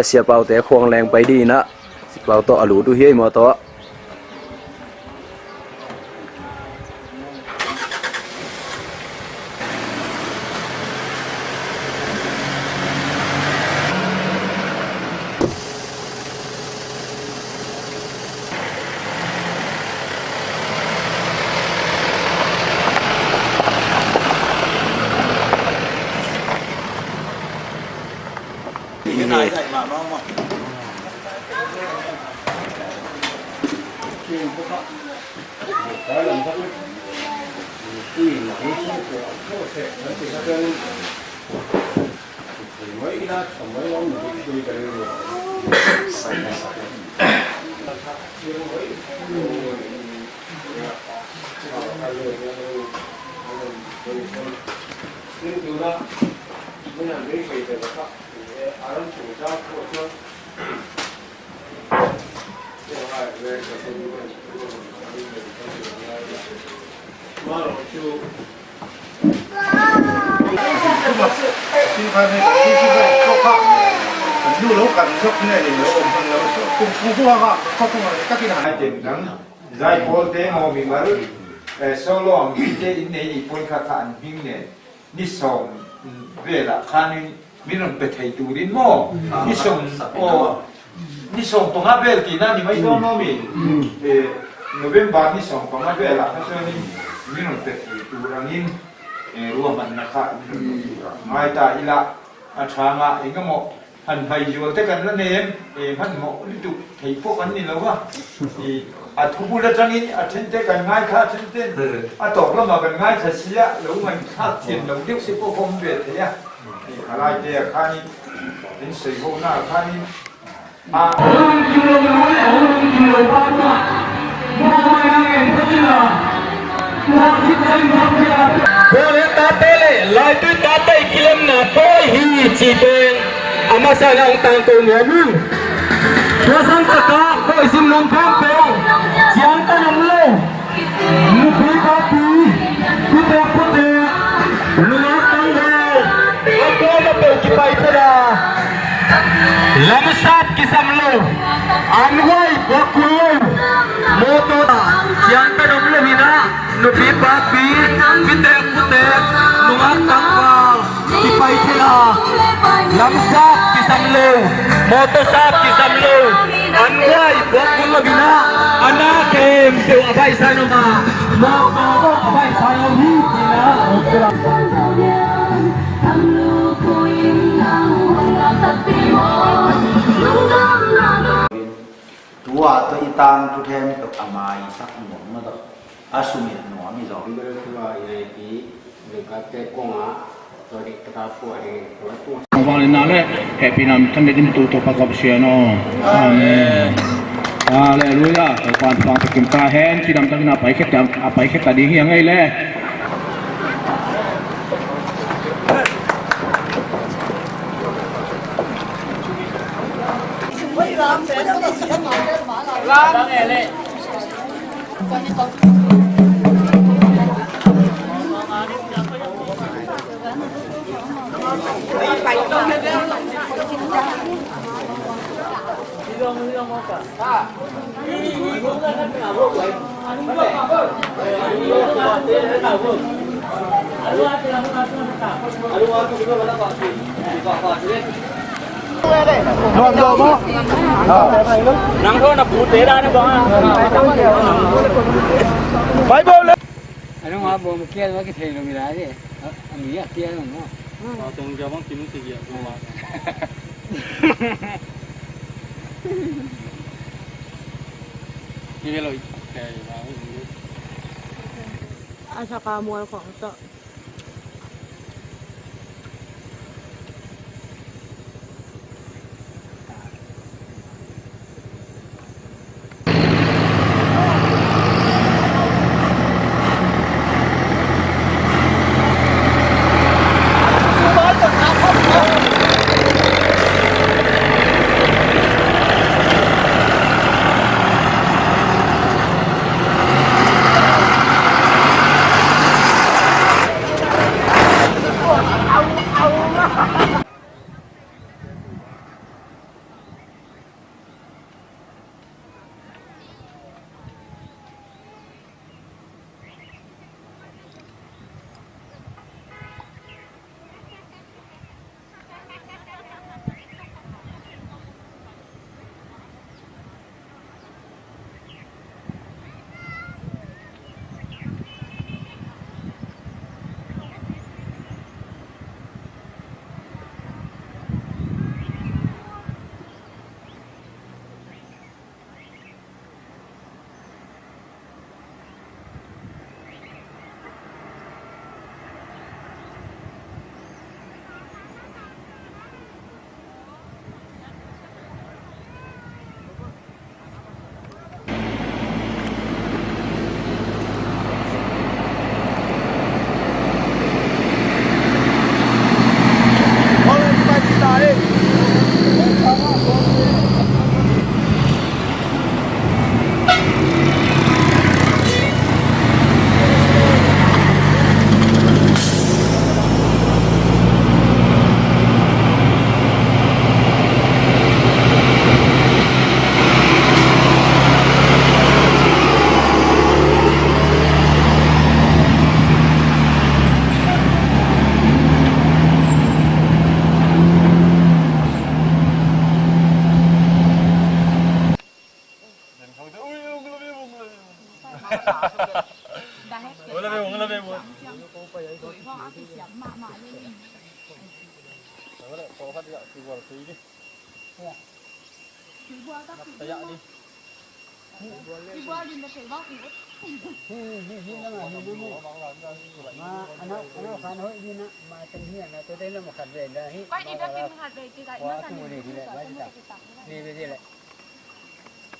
sia pau te khuang leng pai ding ina pau to a lu du hiai maw to. Zaipawl te maw mimal solo ang chi te in nei nih pawn kha kha an hming nen ni sawm velah khanin min rawn pe thei turin maw ni sawm aw ni 15 vel tihna ni mai dawn maw mi November ni 15 velah kha chuanin min rawn pe thei tur angin ruahmanna kha min rawn pe tur a ngai ta ila a thanga engemaw Han hmai zual te kan la nei em? E, hmanhmawh lutuk thei pawh kan ni lo va. I, a thu bul atangin a then te kan ngaithla, a then ten a tawp lamah kan ngaithla si a, lo ngaihthlak thiam lo deuh te pawh awm ve thei a. I, khalai te ah khanin, in sawi ho na ah khanin a. Tua to itang thu them to amai sak nuam ma to asumit nuam i zo. Hallelujah. Pan pang takim ta hen chi dam takin a pai khet a pai khet ta ding hi angai le.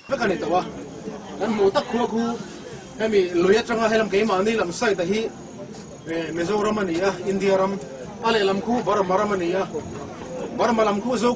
Vek a ni tawh a, kan hmuh tak khua khu hemi lui atanga helam keimahni lam side a hi Mizoram a ni a, India ram a lehlam khu Burma ram a ni a, Burma lam khu Zo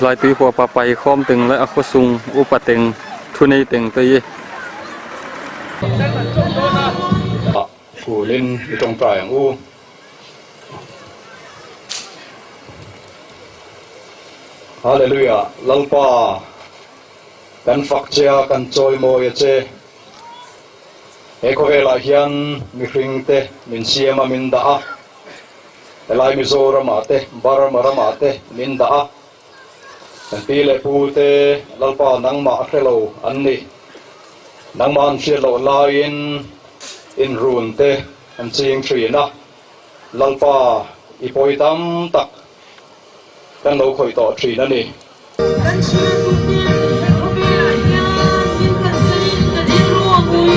Lai tui huapa pai khawm teng leh a khawsung upa teng thunei teng te hi. Kulin i tawngtai ang u. Hallelujah Lalpa kan fak che a kan chawimawi a che. He khawvelah hian mihring te min siam a min dah a, helai Mizoramah te Burma ramah te min dah a. Kan pi leh pu te Lalpa nangmah a hre lo an ni. Nangmah an hriat loh laiin inrun te an ching thin a, Lalpa i pawi tam tak kan lo khawih tawh thin a ni. Kan chhiar duh nen he khawvelah hian min kalsanin ka rilru a ngui.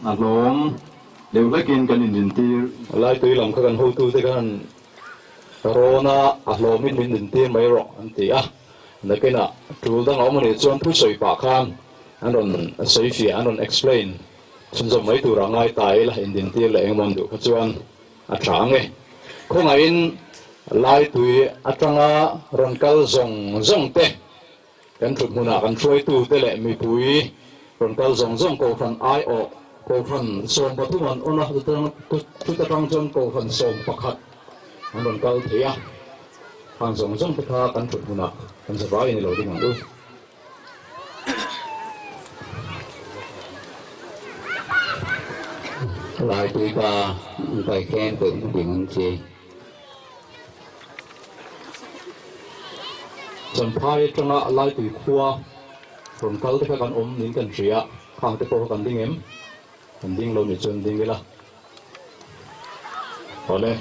A hlawm deuh hlekin kan indintir. Laitui lam kha kan hotute khan rawn a, a hlawmin min dintir mai rawh an ti a. Nakinah tul dang a awm a nih chuan thusawi pah khan an rawn sawi fiah, an rawn explain chhunzawm mai turah ngai ta ila, indintir leh engemaw an duh kha chuan a tha ang e. Khawngaihin Laitui atanga rawn kal zawng zawng te, kan thut hmunah kan hruaitute leh mipui rawn kal zawng zawng Kohhran aiawh Kohhran 13 an awn a, chuta tang chuan Kohhran 11 an rawn kal thei a, khang zawng zawng te kha kan thut hmunah kan zavaiin i lo ding ang u. Lai tui pa pai khen tự ding ang chi. Champhai atanga Laitui khua rawn kal te kha kan awm niin kan hria, khang te pawh kha kan ding em? Kan ding lo nih chuan ding ila. Awle,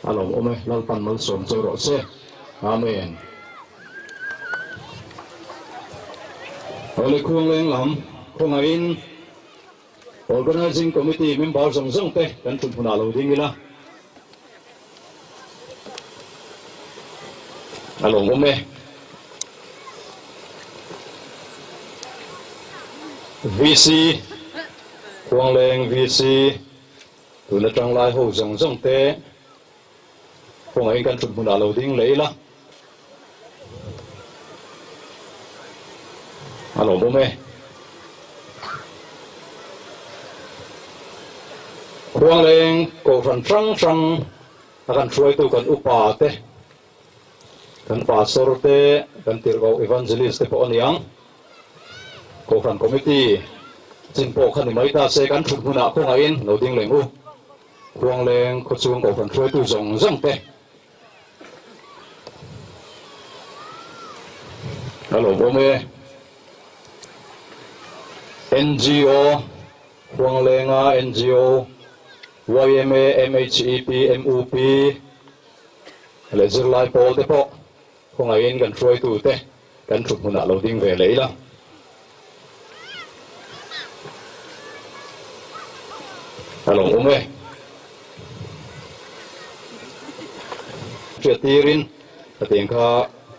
a lawmawm e, Lalpan malsawm chaw rawh se. Amen. Awle Khuangleng lam khawngaihin Organizing Committee member zawng zawng te kan thut hmunah lo ding ila. A lawmawm e. VC, Khuangleng VC, tun atang lai ho zawng zawng te khawngaihin kan thut hmunah lo ding leh ila. A lawmawm e. Khuangleng Kohhran hrang hrang a kan hruaitu kan upa te, kan pastor te, kan tirhkoh evangelist te pawh a ni ang. Kohhran committee chin pawh kha ni mai ta se kan thut hmunah khawngaihin lo ding leng u. Khuangleng khawchhung Kohhran hruaitu zawng zawng te. A lawmawm e. NGO, Huanglenga NGO, yma, MHEP, MUP leh zirlai pawl te pawh khawngaihin kan hruaitute kan thut hmunah lo ding ve leh ila. A lo awm e. Hriattirin hetiang kha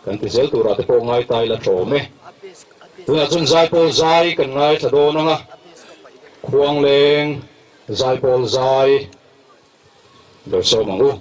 kan ti zel turah te pawh ngai ta ila tawm e. Tunah chuan zaipawl zai kan ngaithla dawn ang a, Khuangleng zaipawl zai lo sawm ang u.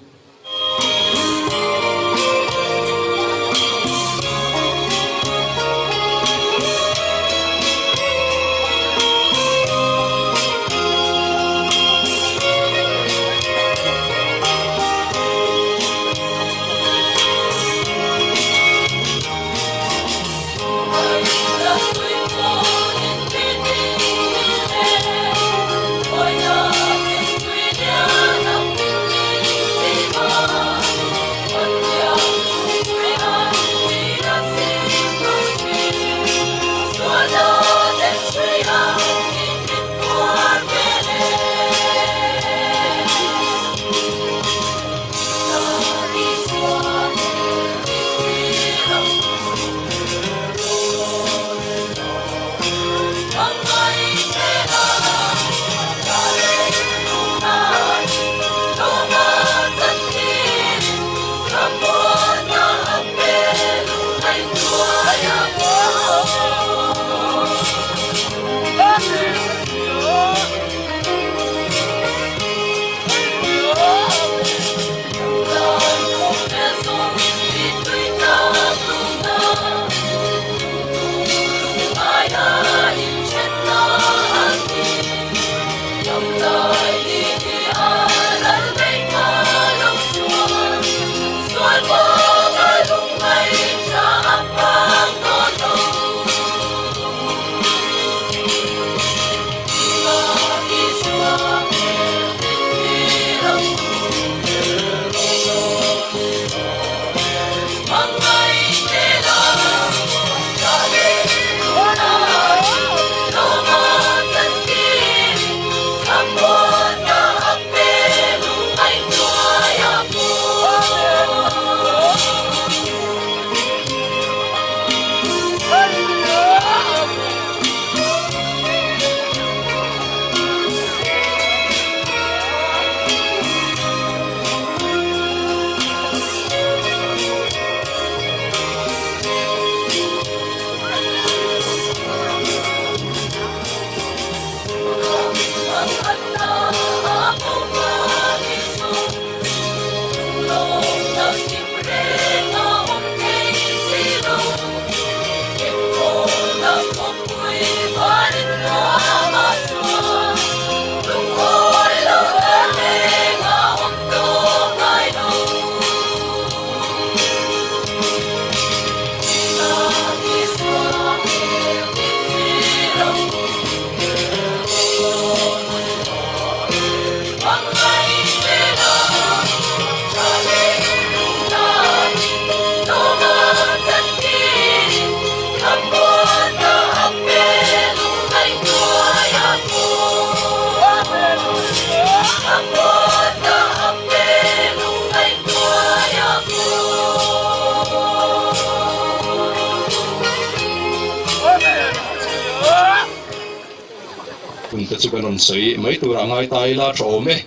Hun te chu kan rawn sawi mai turah ngai ta ila tha awm e.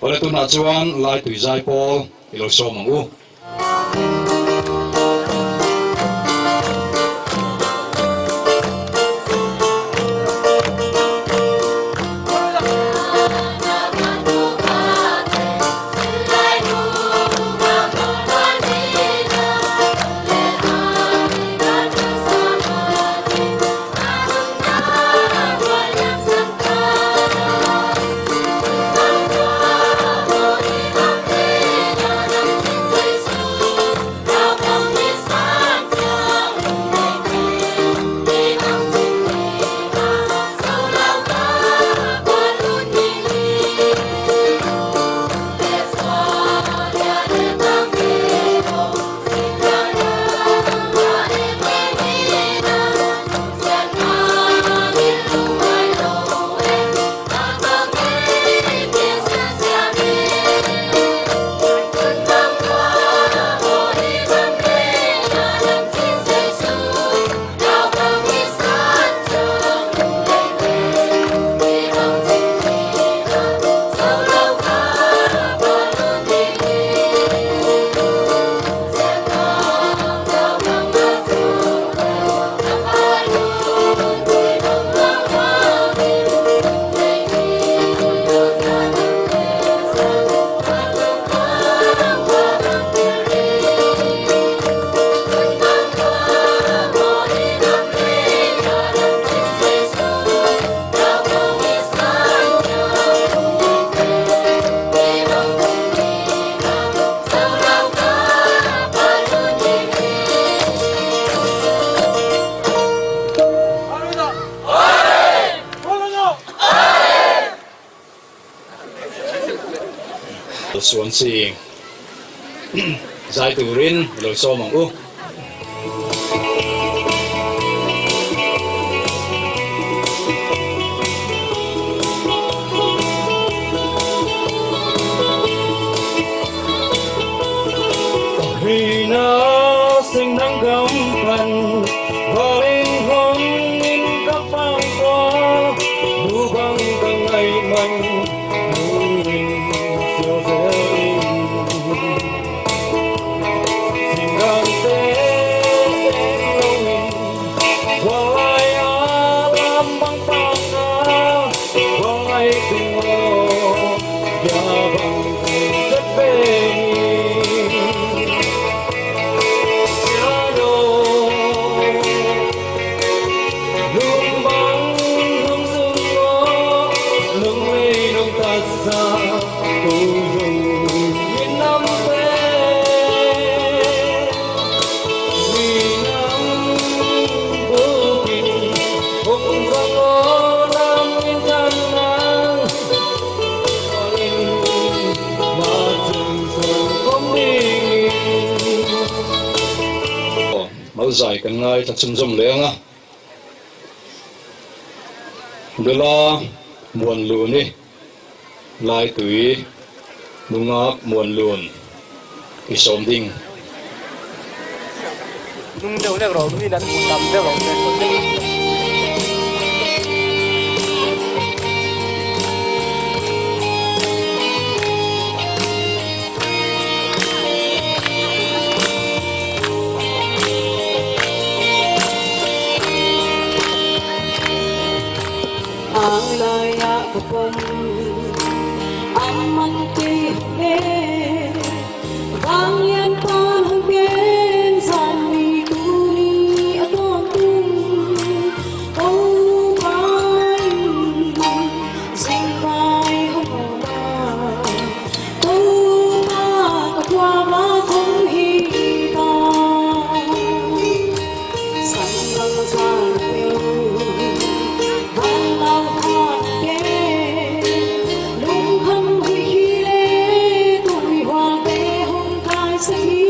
Awle tunah chuan Laitui Zaipawl i lo sawm ang u. Muansing zai turin i lo sawm ang u. Mal zai kan ngai thla chhunzawm leh ang a, nula Muanluni Laitui nungak Muanlun i sawm ding. Nung deuh lek rawh mi nan hmu tam deuh ang che. Ang laia ka pawm ang man ti e vang lian pan hong ken zan mi tu ni a tuang tung ko pai zing pai hong ma tu ma ka qua ma không hi ta san lang san piu van lao han ke lung khăm hui hi lê tuổi hoa bê hong kai sa hi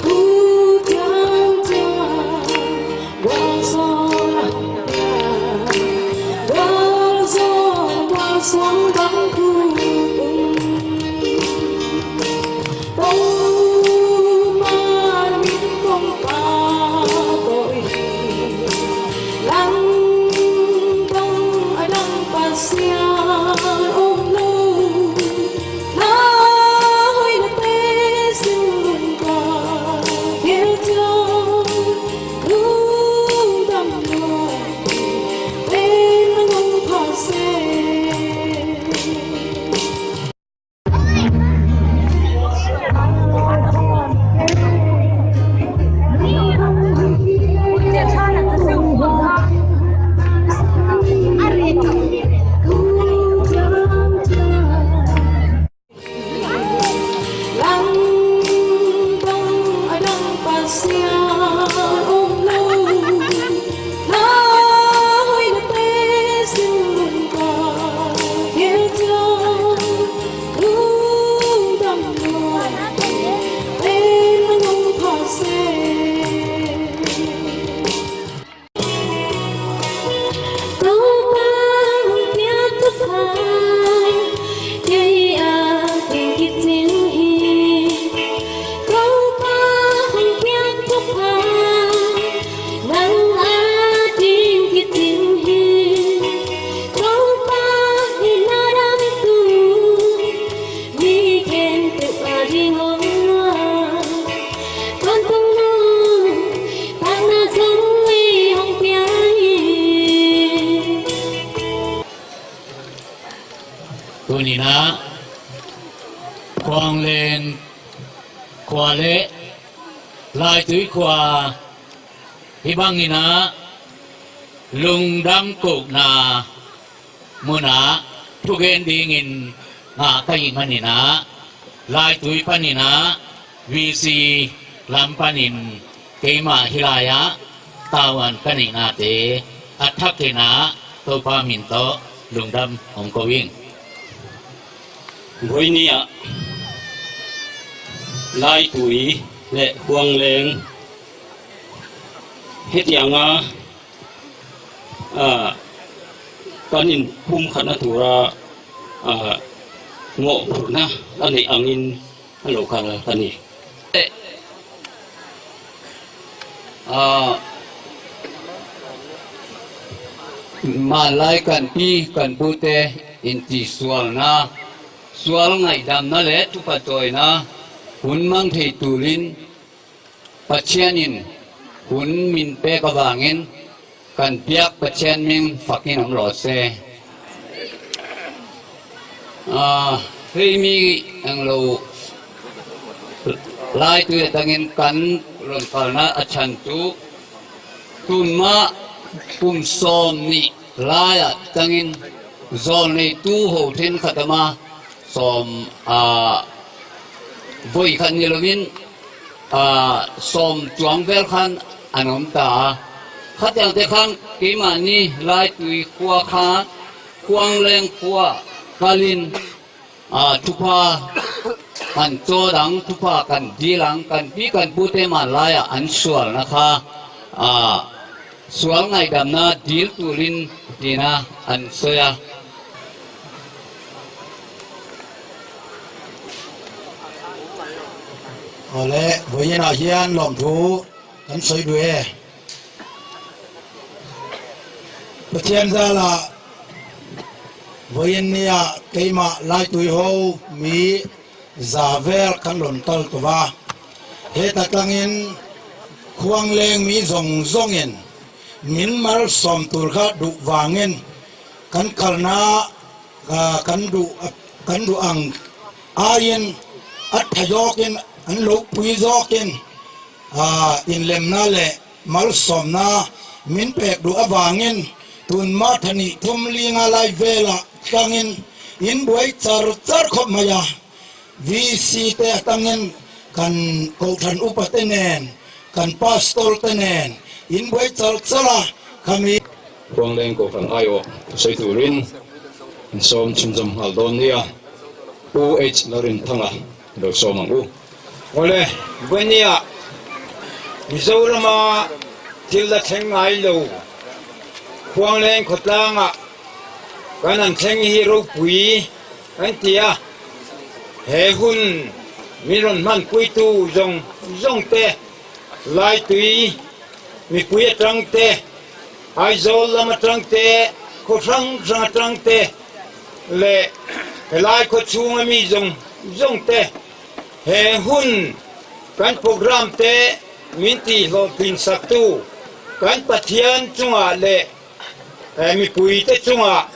thu chang chang qua gió qua gió qua sóng đắng thu Đâu mà mình không pa tội lắng đông ai đăng pa sia ôm lâu la hoi na te xin luôn qua biết cho lung đam lo tên ngông pa se. Lắng đông ai đăng pa sia ôm lâu la hoi na te xin luôn qua biết cho lung đam lo tên ngông pa se. Câu ba hồng biết thức hai dây à tình kiết chính hi. Câu ba hồng biết thức hai nắng á tình kiết chính hi. Câu ba hi na đam tu mi khen tự a đi ngon con tung nu ta na giống ly hồng piai. Tunina Quang Len Khua Lệ Lai Tui Khua Hi Bangina Lung Dam Kuk Na Muna Thugen Ding In Nga Kai Manina Lai Tui Panina VC Lam Panin Keima Hilaya Tawan Kanina Te Athakena To Pa Min To Lung Dam Hong Ko Wing. Vawinia Laitui leh Huangleng hetianga kan inpumkhatna tura mawhphurhna a neih angin a lo kal a ni. Hmanlai kan pi kan pute intihsualna, sual ngaihdamna leh thupa chawina hun mang thei turin Pathianin hun min pek avangin kan biak Pathian ming fakin awm rawh se. Hei mi englo lai tui atangin kan rawn kalna a chhan chu tunma kum 20 laiah tangin zawlneitu ho thenkhat awma sawm vawi khat ni lovin sawm chuang vel khan an awm ta a. Khatiang te khan keimahni Laitui khua kha Khuangleng khua kalin thupa kan chaw dang thupa kan dil ang kan pi kan pu te hmanlaiah an sualna kha sual ngaihdamna dil turin tina an sawi a. Awle, vawiinah hian lawmthu kan sawi duh e. Pathian zala vawiin nia keimah Laitui ho mi za vel kan rawn kal tawh a, heta tlangin Khuangleng mi zawng zawngin min malsawm tur kha duh vangin kan kalna kan duh kan duh ang aiin a tha zawkin an lo pui zawkin inlemna leh malsawmna min pek duh avangin tun Martha nih thum linga lai velah tlangin in buai char char khawp mai a, VC te atangin kan Kohhran upa te nen kan Pastor te nen in buai char char a, khami. Khuangleng Kohhran aiawh sawi turin in sawm chhunzawm nghal dawn nia, Pu H Larinthanga lo sawm ang u. Awle, Buenia, Mizorama thil la thleng ngai lo, Khuangleng khawtlangah kan an thleng hi ropui kan ti a, he hun min rawn hmanpuitu zawng zawng te, Laitui mipui atang te, Aizawl lam atang te, khaw hrang hrang atang te leh helai khaw chhunga mi zawng zawng te he hun kan program te min tihhlawhtlin saktu kan Pathian chungah leh mipui te chungah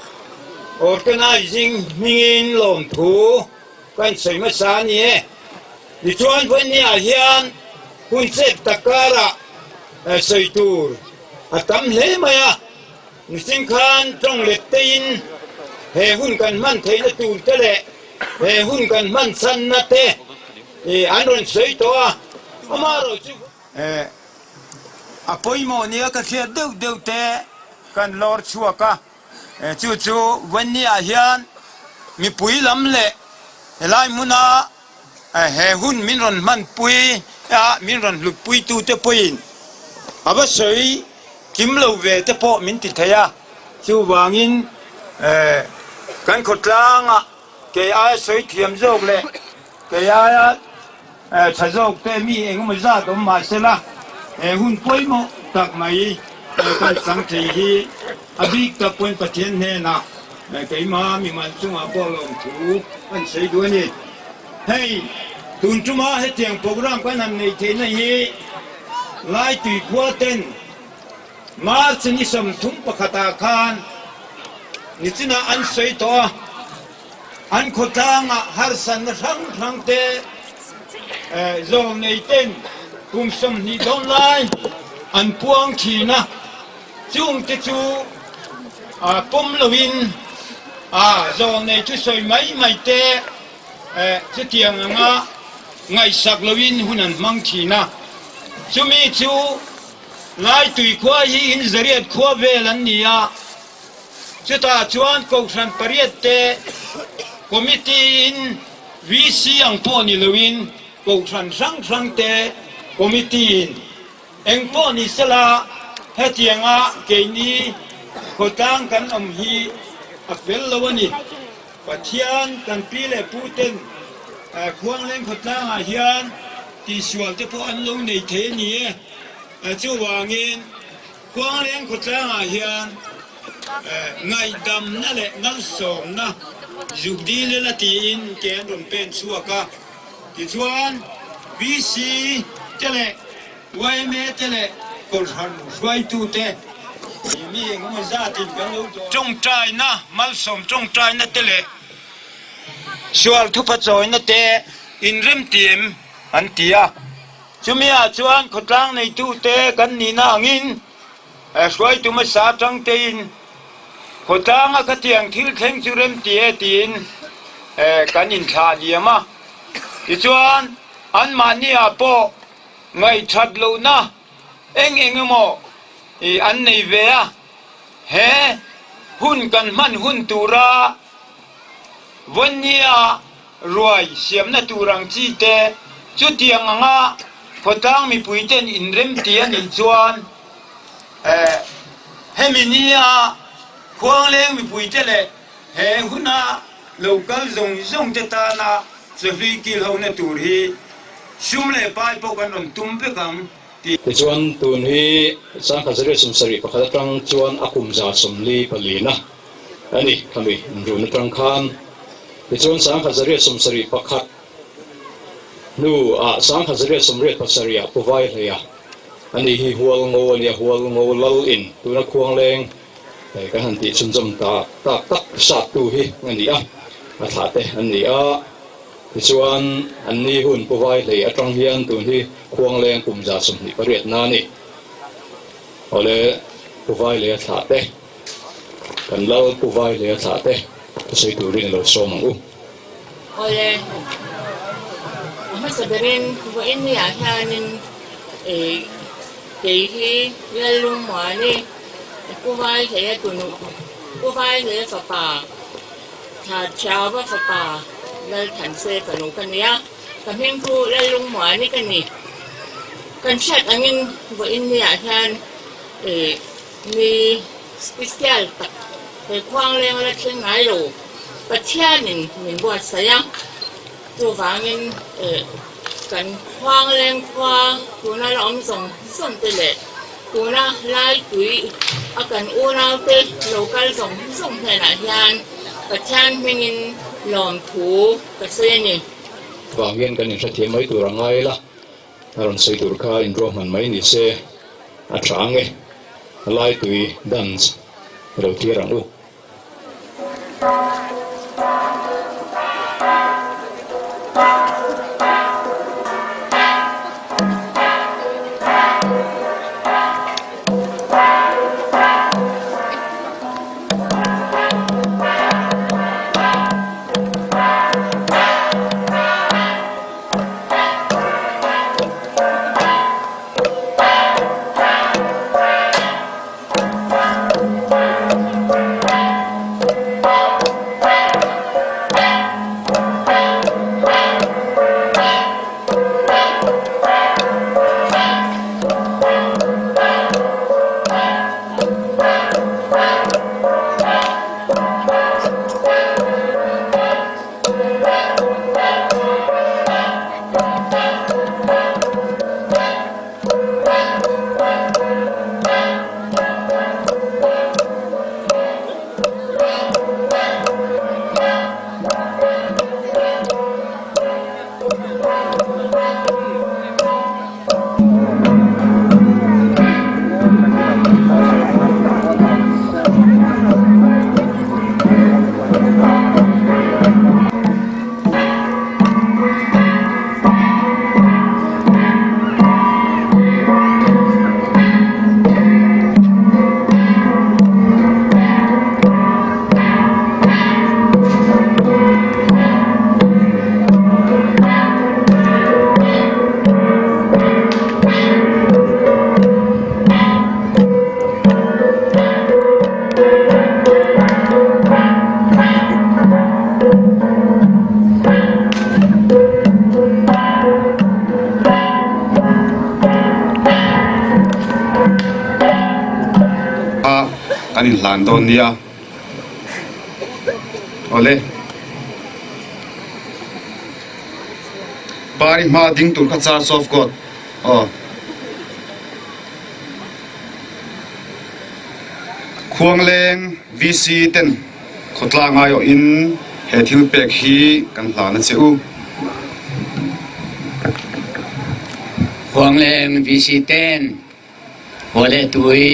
organizing hmingin lawmthu kan sawi hmasa a ni e. Tichuan Vawinia hian hun chep tak karah sawi tur a tam hle mai a, mihring khan tawng let teiin he hun kan hman theihna tur te leh he hun kan hman chhanna te an rawn sawi tawh a, amaherawh chu. A pawimawh nia ka hriat deuh deuh te kan lawr chhuak a. Chu chu Wendy-ah hian mipui lam leh helai hmuna he hun min rawn hmanpui a, min rawn hlutpuitute pawhin a va sawi kim lo ve te pawh min ti thei a. Chuvangin kan khawtlangah kei aia sawi thiam zawk leh kei aia Tha zawk te mi engemaw zat awm mah sela, he hun pawimawh tak mai kan chang thei hi a bik tak pawn Pathian hnenah keimah mimal chungah pawh lawmthu an sawi duh a ni. Hei tun tuma hetiang program kan han neih theihna hi Laitui khua ten March ni 31 ah khan nichinah an sawi tawh a. An khawtlangah harsatna hrang hrang te zawng nei ten kum 20 dawn lai an puang thin a, chung te chu pawm loin zawng nei thu sawi mai mai te chutiang anga ngaihsak loin hun an hmang thin a, chumi chu Laitui khua hi in zariat khua vel an ni a. Chutah chuan Kohhran pariat te, Committee in VC ang pawh ni loin Kohhran hrang hrang te Committee in eng pawh ni sela hetianga keini khawtlang kan awm hi a fel lo a ni. Pathian kan pi leh pu ten Khuangleng khawtlangah hian tihsual te pawh an lo nei thei a ni e. Chuvangin Khuangleng khawtlangah hian ngaihdamna leh malsawmna zuk dil ila tiin ke an rawn pen chhuak a. Tichuan VC te leh yma te leh Kohhran hruaitute mi engemaw zatin kan lo dawn. Tawngtaina, malsawm tawngtaina te leh sual thupa chawina te inremtiem an ti a. Chumi-ah chuan khawtlang neitute kan nihna angin hruaitu hmasa atang tein khawtlanga khatiang thil thleng chu remti e tiin kan inthlah liam a. Tichuan, anmahni-ah pawh ngaihthat lohna eng eng emaw an nei ve a, he hun kan hman hun tura vawnnia ruai siamna tur ang chi te chutiang anga khawtlang mipuiten inremti a nih chuan hemi nia Khuangleng mipuite leh he huna lo kal zawng zawng te tana chahlui kil hona tur hi sum leh pai pawh kan rawn tum vek ang tih. Tichuan tun hi 1971 atang chuan a kum 144 na a ni khami inrun atang khan. Tichuan 1971 hnu ah 1987 ah Pu Vaihleia a ni hi Hualngo a nia, Hualngo lal in tuna Khuangleng kan han tih chhunzawm ta tak tak sattu hi a ni a, a thlah te an ni a. Tichuan an ni hun Pu Vaihlei atang hian tun hi Khuangleng kum 28 na a ni. Awle Pu Vaihlei a thlah te, kan lal Pu Vaihlei a thlah te thusawi turin a lo sawm ang u. Awle a hmasa berin vawiin ni ah hianin kei hi Lallungmuani Pu Vaihlei a tunu Pu Vaihlei a fapa Thlathiaua fapa Lalthanse fanu ka nia, ka hming chu Lallungmuani ka ni. Kan hriat angin vawiin ni ah hian ni special tak he khuangleng la thleng ngai lo Pathianin min buatsaih a, chuvangin kan khuangleng khua tuna la awm zawng zawng te leh tuna laipui a kan unaute lo kal zawng zawng hnenah hian Pathian hmingin lawmthu ka sawi a ni. Vangin kan inhrethiam mai tur a ngai la, a rawn sawi tur kha inruahman mai ni se a tha ang e, laitui dance lo tir ang u. kan inhlan dawn nia. Awle. Pari hma ding tur kha Church of God aw. Khuangleng VC ten khawtlang aiawhin he thil pek hi kan hlan a che u. Khuangleng VC ten Khua le tui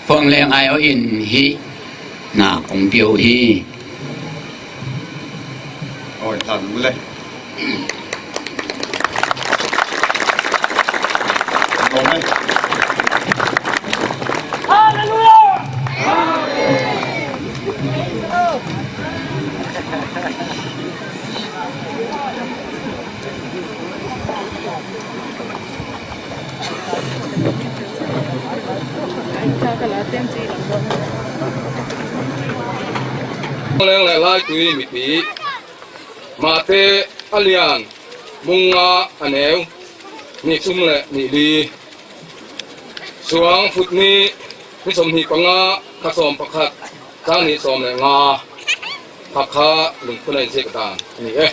Khuangleng aiawhin hi nak ong pio hi. Awi hlan u le. Leng leh Laitui mipui Mahte a lian munga a neu ni thum leh ni li Chuang fut ni ni 25 kha 11 tlang ni 15 kha kha lungphun a inziak dan a ni e.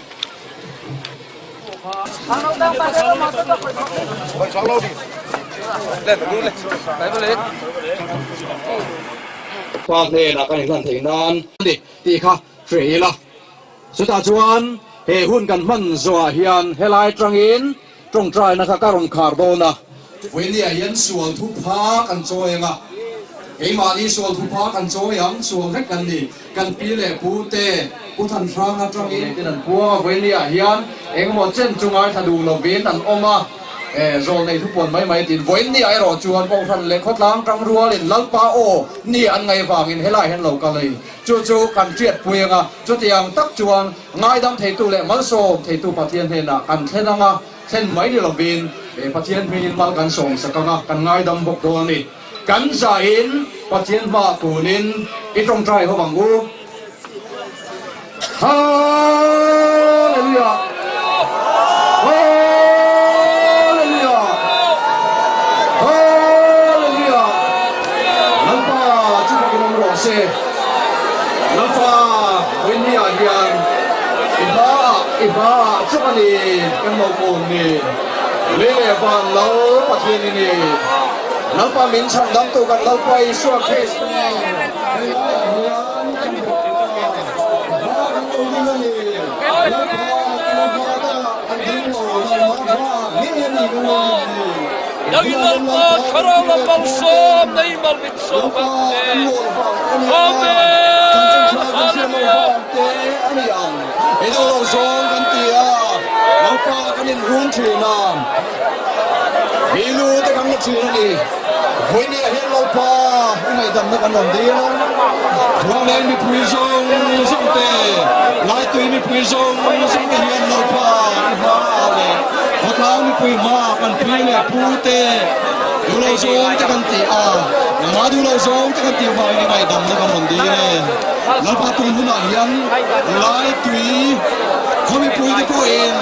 Pa hnenah kan inhlan theih nan ni tih kha hreh ila. Chutah chuan he hun kan hman zawhah hian helai tangin tawngtaina kha ka rawn khar dawn a. Vawinia hian sual thupha kan chawi ang a, keimahni sual thupha kan chawi ang, sual vek kan ni. Kan pi leh pu te, Pu Thanhrang atangin tin an puang a, Vawinia hian engemaw chen chu ngaithla duh lovin an awm a, zawl nei thupuan mai mai tin Vawinia erawh chuan Kohhran leh khawtlang tang rualin Lalpa aw ni an ngaih vangin helai hian lo kal a ni. Chu chu kan hriatpui ang a, chutiang tak chuan ngaidam theitu leh malsawm theitu Pathian hnenah kan thlen ang a, thlen mai ni lovin Pathian hmingin mal kan sawmsak ang a, kan ngaidam bawk dawn a ni. Kan zahin Pathian hmaah kunin i tawngtai ho ang u. Hallelujah! Hallelujah! Hallelujah! Lalpa chu fakin awm rawh se. Lalpa Vawinia hian i hmaah i hmaah chauh a ni kan lo kawn ni. Lei leh van lo Pathian i ni. Lalpa min chhan dam tu kan Lalpa Isua Krista helaiah hian kan hma kan lo ding a ni. Lalpa kan hma takah kan ding lo, nangmah hmaah ngei a ni kan lo din ni. Tunah hian Lalpa kan pi leh pu te, Lalpa kan lawn vang a ni ang a, chanchin tha kan hriat loh vang te a ni ang. I duh lo zawng kan ti a, Lalpa kan inrun thin a, mi lu te kan la thin a ni. Vawinia hian Lalpa i ngaihdamna kan rawn dil a, Khuangleng mipui zawng zawng te, Laitui mipui zawng zawng te hian Lalpa i hma leh khawtlang mipui hma kan pi leh pu te duh lo zawng te kan ti a, nangmah duh lo zawng te kan tih vangin i ngaihdamna kan rawn dil e. Lalpa tun hunah hian Laitui khaw mipui te pawhin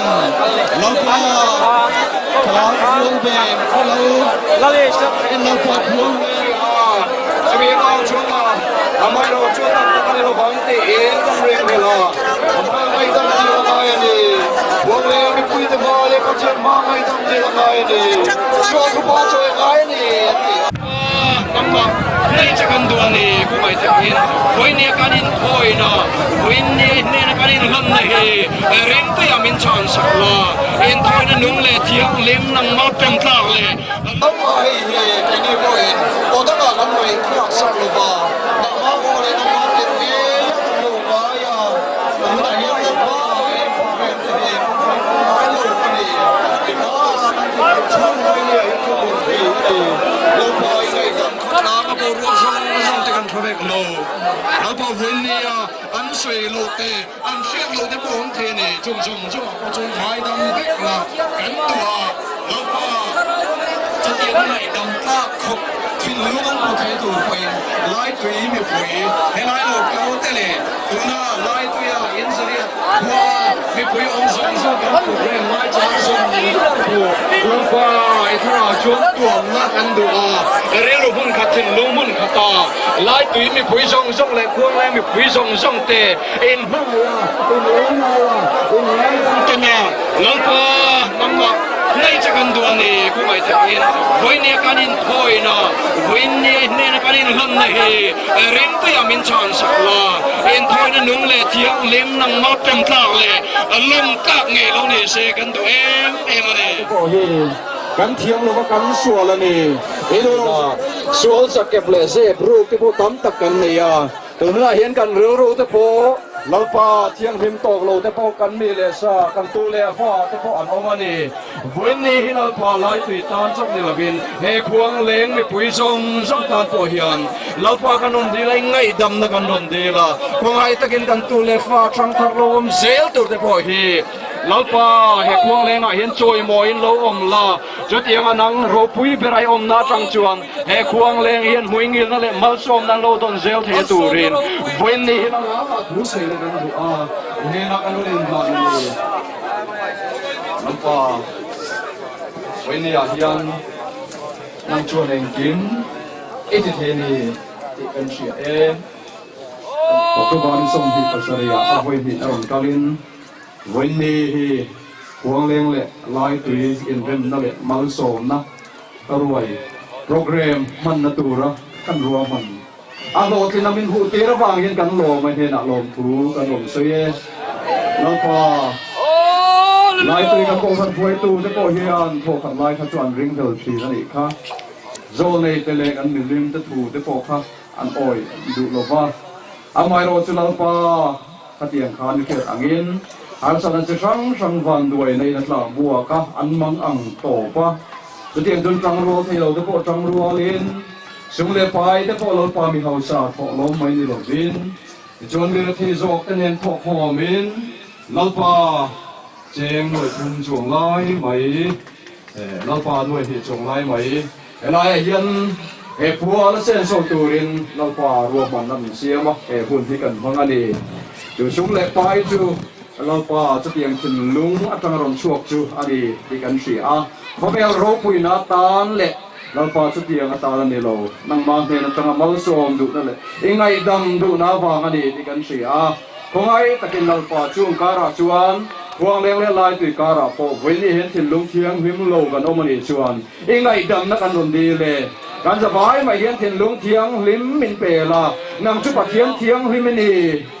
Lalpa ka khuang ve khaw lo in Lalpa khuang ve a chumi rau chuan a amaherawh chuan tak tak a ni lovang tiin kan reng vel a, amah ngaihdam dil a ngai a ni. Khuang leh mipui te hma leh Pathian hma ngaihdam dil a ngai a ni. Sual thupa chawi a ngai a ni an ti a. Nangmah nei che kan duh a ni, khawngaih takin vawinia kan inthawina, vawinia i hnena kan inhlanna hi ringtuia min chhan sak la, inthawina nung leh thianghlim nangmah pem tlak leh. Nangmah hei hi keini pawhin aw dangah kan ngaihtuah sak lo va, nangmah aw leh nangmah tel ngei a kan lo ngai a, tunah hian Lalpa i program te hi program ngai lo a ni. I hmaah kan thinlung chhung vawinia i thu bul hi a ni. Lalpa i ngaihdam Khawtlang a boruak zawng zawng te kan hre vek lo. Lalpa vawinia an sawi loh te, an hriat loh te pawh awm thei a ni. Chung zawng zawngah pawh chuan ngaidam vek la kan duh a, Lalpa chutiang a ngaihdam tlak khawp. Thinlung an hmu thei tur pawhin Laitui mipui helai lo kal te leh tuna Laituia inzariat khua mipui awm zawng zawng kan program lai chang zawng pawh Lalpa i thlarau chuan tuamna kan duh a, rilru hmun khat thinlung hmun khata Laitui mipui zawng zawng leh Khuangleng mipui zawng zawng te inhmangaih a, inlei a, inlei dam a, Lalpa nangmah hnaih che kan duh a ni, khawngaih takin vawinia kan inthawina, vawinia i hnena kan inhlanna hi ringtuia min chhan sak la, inthawina nung leh thianghlim nangmah pem tlak leh lawm tlak ngei lo ni se kan duh em em a ni. Pawh hi kan thiam lova kan sual a ni. Sual chakep leh zep ruk te pawh tam tak kan nei a. Tunah hian kan rilru te pawh Lalpa thianghlim tawk lo te pawh kan mi leh sa, kan tu leh fa te pawh an awm a ni. Vawiinni hi Lalpa laitui tan chauh ni lovin he khuang leng mipui zawng zawng tan pawh hian Lalpa kan rawn dil a, i ngaihdamna kan rawn dil a, khawngaih takin kan tu leh fa thang thar lo awm zel tur te pawh hi Lalpa he khuang lengah hian chawimawiin lo awm la, chutianga nang ropui ber a i awmna atang chuan He khuang leng hian hmuingilna leh malsawmna an lo dawn zel thei a turin vawiinni hi lamah thu sawi leh kan duh a, hnenah kan rawn inhlan a ni. Lampa, vawiinni ah hian nang chuan engkim i ti thei a ni tih kan hria e. October ni 27 ah a vawihnih a rawn kalin vawiinni hi khuang leng leh laitui inremna leh malsawmna Ka ruai program hmanna tura kan ruahman a hlawhtlin a min huh tir avang hian kan lawm a hnenah lawmthu kan rawn sawi e. Lalpa, Laitui ka kohhran hruaitu te pawh hian thawhkhat lai kha chu an ring hlel thin a nih kha. Zawlnei te leh kan milim te thu te pawh kha an awih duh lo va. Amaherawh chu Lalpa, khatiang khan i hriat angin harsatna chi hrang hrang vanduai neiin a tlak buak a, an mang ang tawp a. Chutiang chuan tangrual thei lo te pawh tangrualin, sum leh pai te pawh Lalpa mi hausa thawh lo mai ni lovin, tichuan mi rethei zawk te nen thawh khawmin Lalpa cheng nuai thum chuang lai mai, Lalpa nuai hnih chuang lai mai, Helaiah hian he pual a senso turin Lalpa ruahmanna min siam a, he hun hi kan hmang a ni. Chu sum leh pai chu Lalpa chutiang thinlung atanga rawn chhuak chu a ni tih kan hria a. Khawvel ropuina atan leh Lalpa chutiang atan a ni lo, nangmah hnen atanga malsawm duhna leh i ngaihdam duhna avang a ni tih kan hria a. Khawngaih takin Lalpa chung karah chuan Khuangleng leh Laitui karah pawh vawiin hian thinlung thianghlim lo kan awm a nih chuan I ngaihdamna kan rawn dil e. Kan zavai mai hian thinlung thianghlim min pel a, nang chu Pathian thianghlim i ni.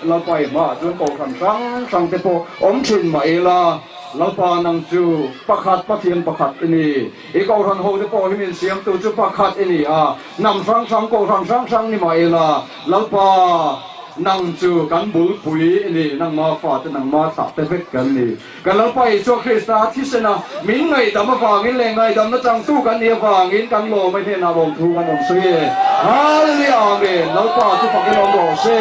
Lalpa i hmaah chuan kohhran hrang hrang te pawh awm thin mah ila, Lalpa nang chu pakhat Pathian pakhat i ni. I kohhran ho te pawh hi min siamtu chu pakhat i ni a, hnam hrang hrang kohhran hrang hrang ni mah ila, Lalpa nang chu kan bulpui i ni, nangma fate nangma thlah te vek kan ni. Kan Lalpa Isua Krista thisena min ngaihdam avangin leh ngaihdamna changtu kan nih avangin kan lawm a hnenah lawmthu kan awm sawi e. Hallelujah Amen Lalpa chu fakin awm rawh se.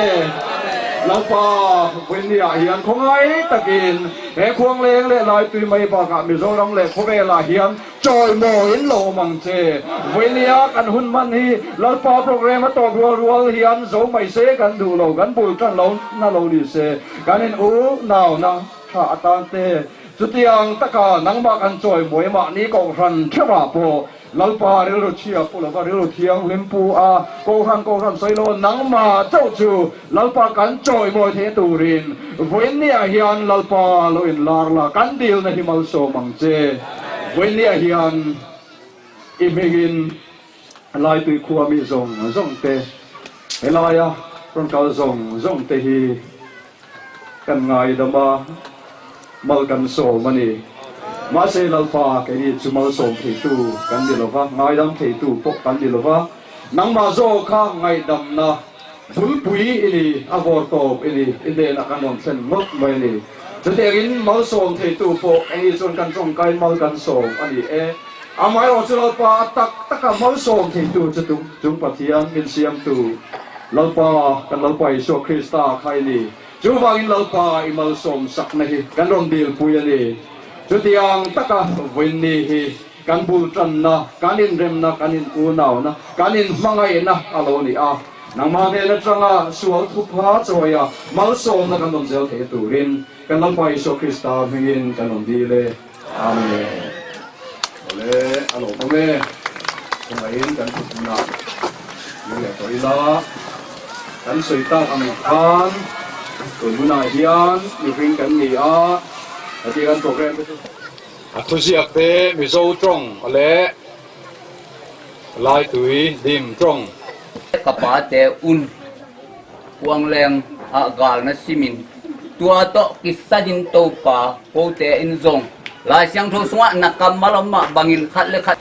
Lalpa Vawinia hian khawngaih takin he Khuangleng leh Laitui mai bakah Mizoram leh khawvelah hian chawimawiin lo awm ang che. Vawinia kan hun hman hi Lalpa program a tawp rual rual hian zo mai se kan duh lo, kan bul tan lo na lo ni se kan in u nau na. Tha atan te, chutiang taka nangmah kan chawi mawi mahni kohhran theuhah pawh Lalpa rilru chhia pu lova rilru thianghlim pu a, kohhran kohhran sawi lo nangmah chauh chu Lalpa kan chawi mawi theih turin vawiinniah hian Lalpa lo inlar la kan dilna hi malsawm ang che. Vawiinniah hian i hmingin Laitui khua mi zawng zawng te, helaia rawn kal zawng zawng te hi Kan ngaidam a, mal kan sawm a ni. Mahse Lalpa, keini chu malsawm theitu kan ni lova, ngaidam theitu pawh kan ni lova, nangmah zawk kha ngaihdamna bulpui i ni, a vawr tawp i ni, i hnenah kan rawn thlen ngawt mai a ni. Chutiangin malsawm theitu pawh keini chuan kan tawngkai mal kan sawm a ni e. Amaherawhchu chu Lalpa a tak taka malsawm theitu chu chung Pathian min siamtu Lalpa, kan Lalpa Isua Krista kha i ni. Chuvangin Lalpa i malsawm sakna hi kan rawn dilpui a ni. Chutiang taka vawiinni hi kan bul tanna, kan inremna, kan in unauna, kan in hmangaihna a lo ni a. Nangmah hnen atanga sual thupha chawia malsawmna kan rawn zel thei turin kan Lalpa Isua Krista hmingin kan rawn dil e. Amen. Awle, a lo awm e. Khawngaihin kan thut hmunah min leh tawh ila. Kan sawi tak ang khan tun hunah hian mihring kan ni a, heti kan program te chu. A thuziak te Mizo tawng leh Laitui dim tawng. Ka pa te un Kuangleng ah gal na simin tua to kisadin to pa ko te in zong lai siang tho sungah na kam malom ma bangin khat le khat.